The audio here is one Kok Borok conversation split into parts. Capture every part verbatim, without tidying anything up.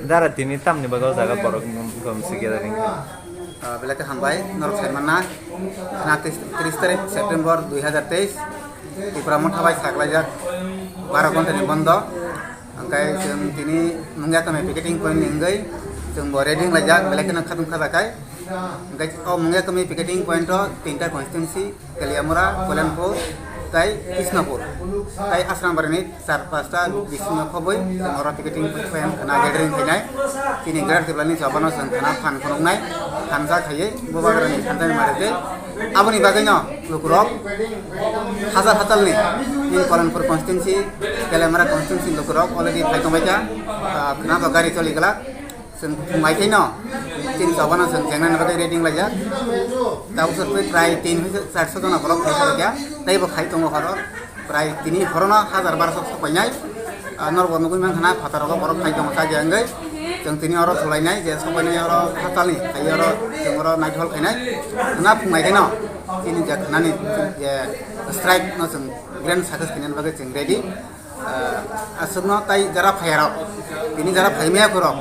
Dara tini tamni bagwi o jaga borok gom se gathering kha. Ah, belai khe hambai, norok sai manna. Khna tris, tris tarik September dui hazar teis, Tipra Motha bai saklaijak baro ghonta ni bondo. Hwnkhe chwng tini Mungia Kami picketing point ni wngwi chwng bo ready wnglaijak, belai kheno khatung khajakhai. Hwnkhe o Mungia Kami picketing point o tinta constituency, Kaliamura, Koilanpur, tei Krishnapur, tei Asrambari ni char pasta bisingo khobwi chwng oro picketing point khna gathering khainai. Chini Greater Tipraland ni chobano chwng khna phan phunuknai, thansa khaiwi Bubagrani thansa ni mari tei aboni bagwino lukurok hajar hajalni in Koilanpur constituency, Kaliamura constituency lukurok already phai tongbaikha, ah, khna bo gari choli glak. Chwng phungai khaino chini chobano chwng chengnani bagwi ready wnglaijak. Tabuk sor twi prai tin hwnkhe charso jona borok phai kha, tei bo khai tongo horo. Prai tini horono hajar barso sok painai. Ah, norok bo nugwi mankha na, phataro borok khai tongo chaja wngwi. Chwng tini oro thulainai je sok painai oro hachal ni khai oro chwng oro night hall khainai. Khna phungai khaino chini je khnani je strike no chwng grand success khainani bagwi chwng ready. Ah, aswkno tai jara phaiyarok, tini jara phaimaya khorok,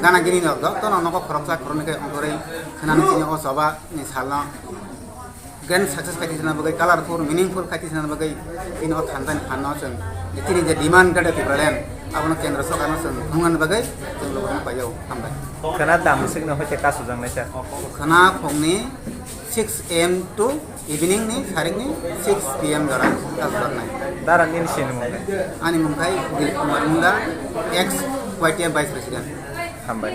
gana gini rok jotono nogo khoroksa khoroknwi khe ongkhorwi khwnani chini o choba ni salno grand success khai twijlana bagwi, colorful, meaningful khai twijlana bagwi chini o thansa ni phanno chwng chini je demand Greater Tipraland abono kendro sorkarno chwng thumnani bagwi chwng lobokno paio. Hambai. Khwna dam swkno hoite kasu jang naisa. Khwna phungni six A M to evening ni sarikni six P M jora kasu jaknai. Dara nini sini mung khe? Ani mung khai Dilip Kumar Munda, ex Y T F Vice President. Hambai.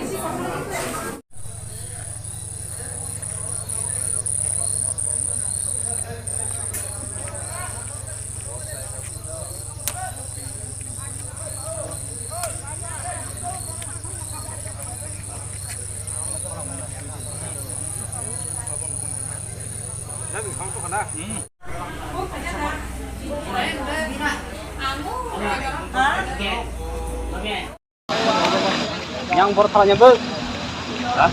Yang bor thala nyebek. Ha?